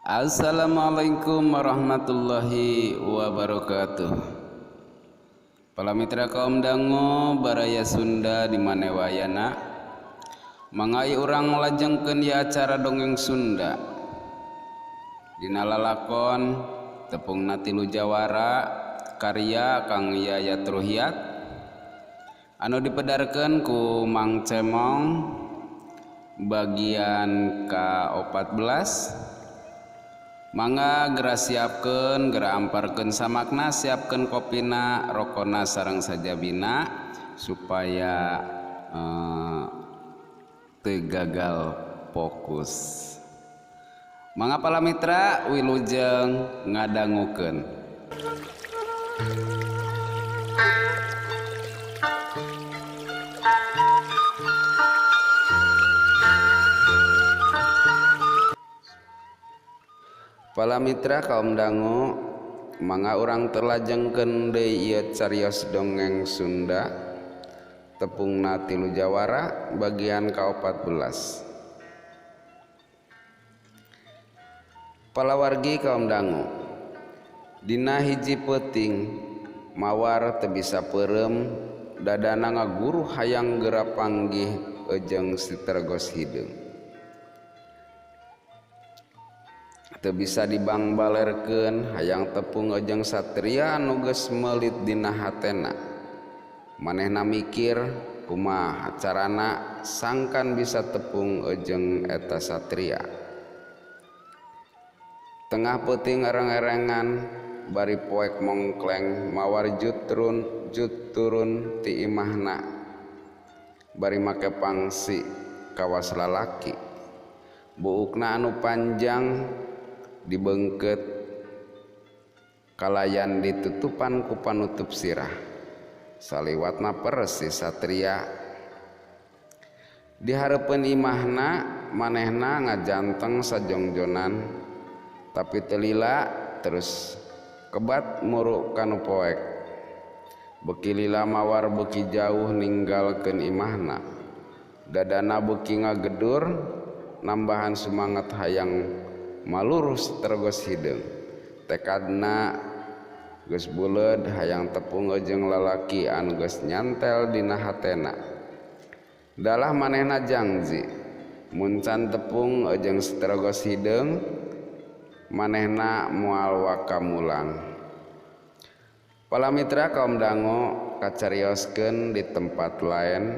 Assalamualaikum warahmatullahi wabarakatuh. Para mitra kaum dango baraya Sunda di mana wayana, mangai urang lajengkeun ieu acara dongeng Sunda. Dina lalakon tepungna tilu jawara karya Kang Yayat Ruhiat anu dipedarkeun ku Mang Cemong bagian ka-14. Mangga geura siapkeun, geura amparkeun samakna, siapkeun kopina, rokona sareng sajabina supaya teu gagal fokus. Mangga para mitra wilujeng ngadangukeun. Para mitra kaum dangu, mangga urang terlajengkeun deui ieu carios dongeng Sunda tepungna tilu jawara bagian ka-14. Palawargi kaum dangu, dina hiji peuting mawar teu bisa peureum, dadana ngaguruh hayang geura panggih ejeng si Tergos hideung. Teu bisa dibangbalerkeun hayang tepung ejeng satria anu geus meulit dina hatena. Manehna mikir kumaha carana sangkan bisa tepung ejeng eta satria. Tengah peuting ereng-erengan bari poek mongkleng mawar jut turun ti imahna bari make pangsi kawas lalaki. Buukna anu panjang dibengket kalayan ditutupan ku panutup sirah. Saliwatna peres si satria. Di hareupeun imahna manehna ngajanteng sajongjonan, tapi teu lila terus kebat muruk kanu poek. Beuki lila mawar beuki jauh ninggalkeun imahna. Dadana beuki ngagedur nambahan semangat hayang malurus tergos hideung. Tekadna geus buleud hayang tepung jeung lalaki anu geus nyantel dina hatena. Dalah manehna jangji mun can tepung jeung tergos hideung manehna moal waka mulang. Para mitra kaum dango kacarioskeun di tempat lain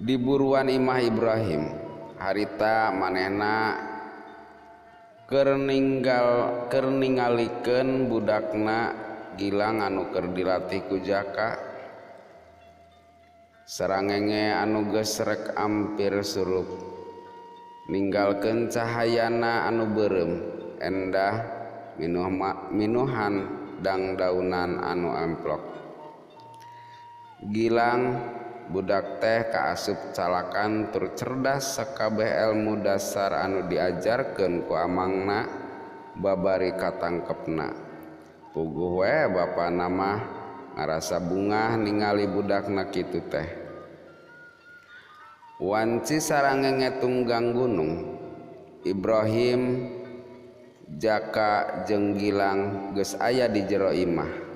di buruan imah Ibrahim. Harita manehna keur ningalikeun budakna Gilang anu keur dilatih ku Jaka. Sarangenge anu geus rek ampir surup ninggalkeun cahayana anu beureum endah minuhan dangdaunan anu amplok. Gilang budak teh kaasup calakan tur cerdas sakabeh elmu dasar anu diajarkeun ku amangna babari katangkepna. Puguh we bapana mah ngarasa bungah ningali budakna kitu teh. Wanci sarangenge tunggang gunung, Ibrahim, Jaka jeung Gilang geus aya di jero imah.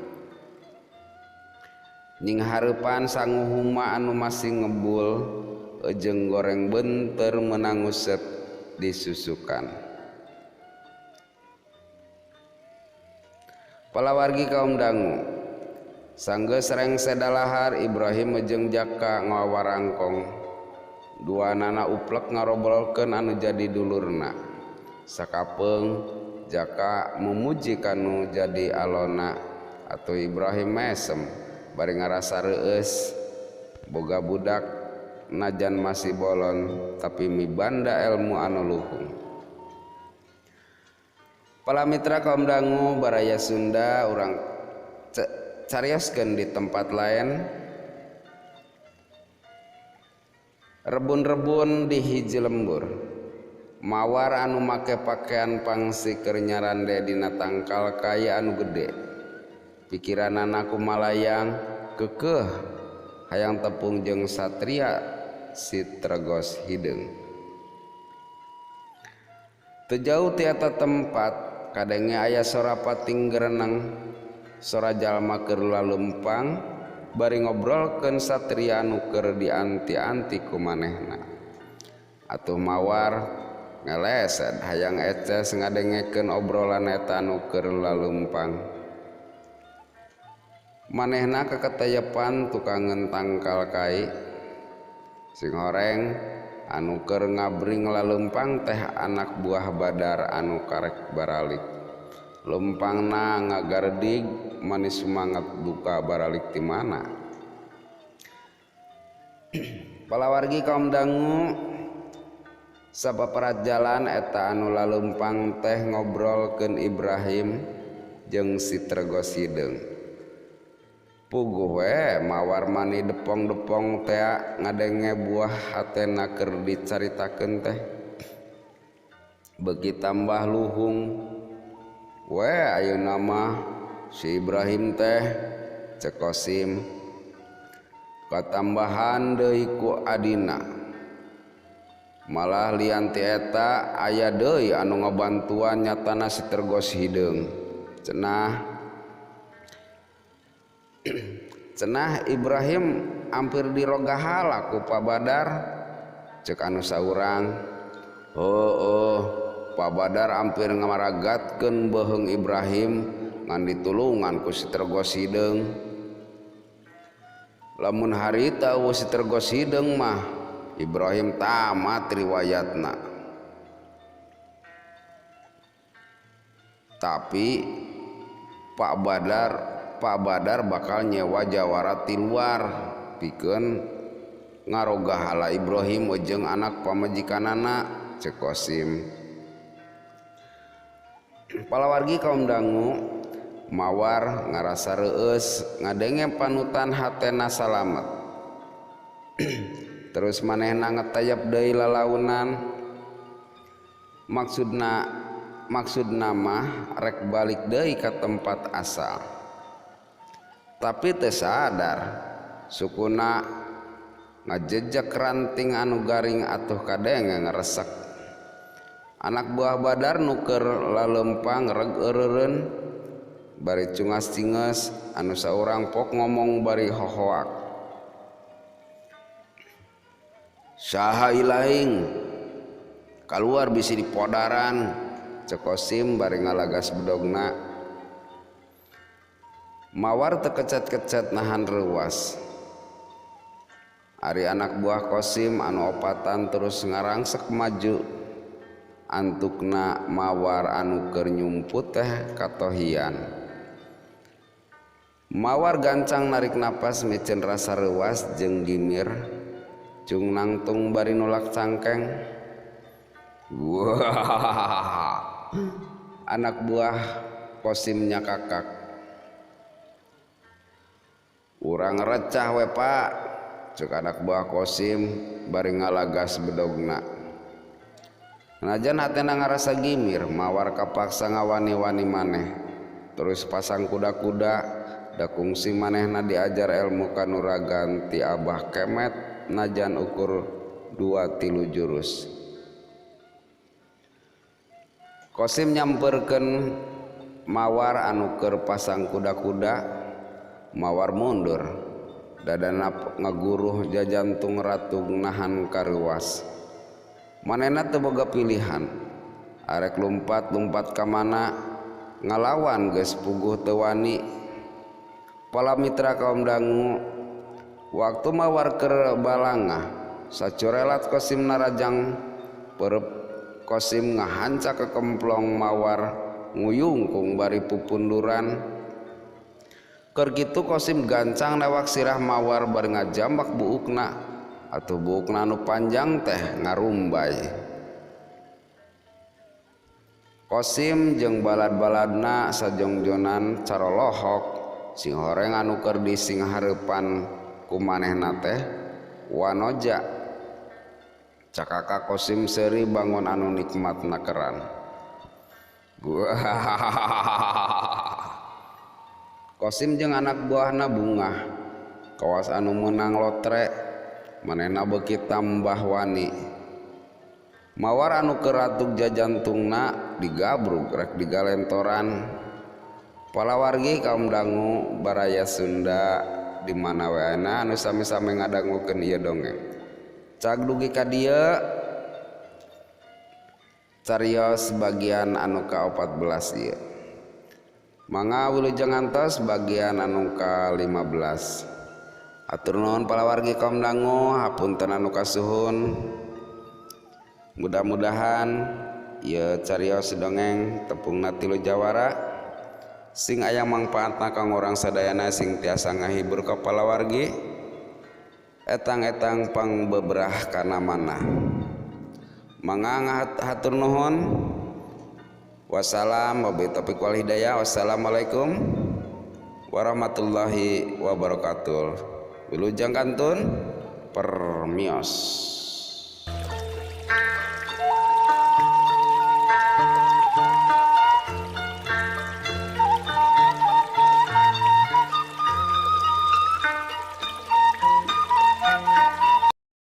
Nying hareupan sanguhuma anu masih ngebul jeung goreng benter meunang nguseup disusukan. Palawargi kaum dangu, sanggeus rengse dalahar Ibrahim jeung Jaka ngawarangkong. Duanana uplek ngarobrolkeun anu jadi dulurna. Sakapeung Jaka memuji kanu jadi alona atau Ibrahim mesem bari ngarasa reueus boga budak najan masih bolon tapi mibanda ilmu anu luhung. Para mitra kaum dangu baraya Sunda urang carioskeun di tempat lain. Rebun-rebun di hiji lembur, mawar anu make pakaian pangsi keur nyarande dina tangkal kaya anu gede. Pikiranana kumalayang kekeh hayang tepung jeung satria si Tergos hideung. Teu jauh ti eta tempat kadenge aya sora pating gereneng, sora jalma keur lalempang bari ngobrolkeun satria anu keur dianti-anti ku manehna. Atuh Mawar ngelesed hayang eces ngadengekeun obrolan eta anu keur lalempang. Manehna kaketayepan tukangeun tangkal kai. Sing horeng anu keur ngabring lalempang teh anak buah Badar anu karek baralik. Lempangna ngagaredig manis semangat duka baralik ti mana. Palawargi kaum dangu sapaparat jalan eta anu lalempang teh ngobrolkeun Ibrahim jeung si Trego Sideung. Puguh we Mawar mani depong-depong tea ngadenge buah hatena keur dicaritakeun teh. Beuki tambah luhung we ayeuna mah si Ibrahim teh cek Kosim. Katambahan deui ku adina. Malah lian ti eta aya deui anu ngabantuan nyatana si Tergos Hideung. Cenah cenah Ibrahim hampir dirogahala ku Pak Badar cek anu saurang. Oh, Pak Badar hampir ngamaragatkeun beuheung Ibrahim ngan ditulungan ku si Tergos Hideung. Lamun harita eueuh si Tergos Hideung mah Ibrahim tamat riwayatna. Tapi Pak Badar bakal nyewa jawara ti luar pikeun ngarogahala Ibrahim jeung anak pamajikanana cek Kosim. Palawargi kaum dangu Mawar ngarasa reueus ngadenge panutan hatena salamet. Terus manehna ngetayap deui lalaunan. Maksudna mah rek balik deui ka tempat asal. Tapi teu sadar sukuna ngajejek ranting anu garing atuh kadenge ngeresek. Anak buah Badar nu keur lalempang reg eureun bari cungas-cinges anu saurang pok ngomong bari hohoak. Saha ilaing kaluar bisi dipodaran cek Kosim bari ngalagas bedogna. Mawar teu kecat-kecat nahan reuas. Ari anak buah Kosim anu opatan terus ngarangsek maju. Antukna Mawar anu keur nyumput teh katohian. Mawar gancang narik napas miceun rasa reuas jeung gimir. Cung nangtung bari nolak cangkeng. Wah. Anak buah Kosimnya kakak. Urang recah we Pak, cek anak buah Kosim bari ngalagas bedogna. Najan hatena ngarasa gimir, Mawar kapaksa ngawani-wani maneh. Terus pasang kuda-kuda, da kungsi manehna diajar ilmu kanuragan ti Abah Kemet najan ukur 2-3 jurus. Kosim nyamperkeun Mawar anu keur pasang kuda-kuda. Mawar mundur, dadana ngaguruh jajantung ratung nahan karuas. Manehna teu boga pilihan, arek lumpat-lumpat ka mana ngalawan geus puguh teu wani. Pala mitra kaum dangu, waktu Mawar keur balangah, sacorelat Kosim narajang perep Kosim ngahanca ke kemplong Mawar nguyungkung bari pupunduran. Keur kitu Kosim gancang newak sirah Mawar bari ngajambak buukna. Atuh buukna anu panjang teh ngarumbay. Kosim jeung balad-baladna sajongjonan carolohok sing horeng anu keur disinghareupan ku manehna teh wanoja. Cakaka Kosim seuri bangun anu nikmatna keran. Kosim jeung anak buahna bungah kawas anu meunang lotre manehna beuki tambah wani. Mawar anu keur ratug jajantungna digabrug rek digalentoran. Palawargi kaum dangu baraya Sunda di mana wae anu sami-sami ngadangukeun ieu dongeng. Cag dugi ka dieu carios bagian anu ka-14 ieu. Mangga wilujeng ngantos bagian anu ka-15. Atur nuhun palawargi kaum dangu, hapunten anu kasuhun. Mudah-mudahan ieu carios dongeng tepungna tilu jawara sing aya mangpaatna kanggo urang sadayana sing tiasa ngahibur ka palawargi etang-etang pangbeberah kana manah. Mangga hatur nuhun. Wassalam wabillahi taufiq wal hidayah. Wassalamualaikum warahmatullahi wabarakatuh. Wilujeng kantun permios.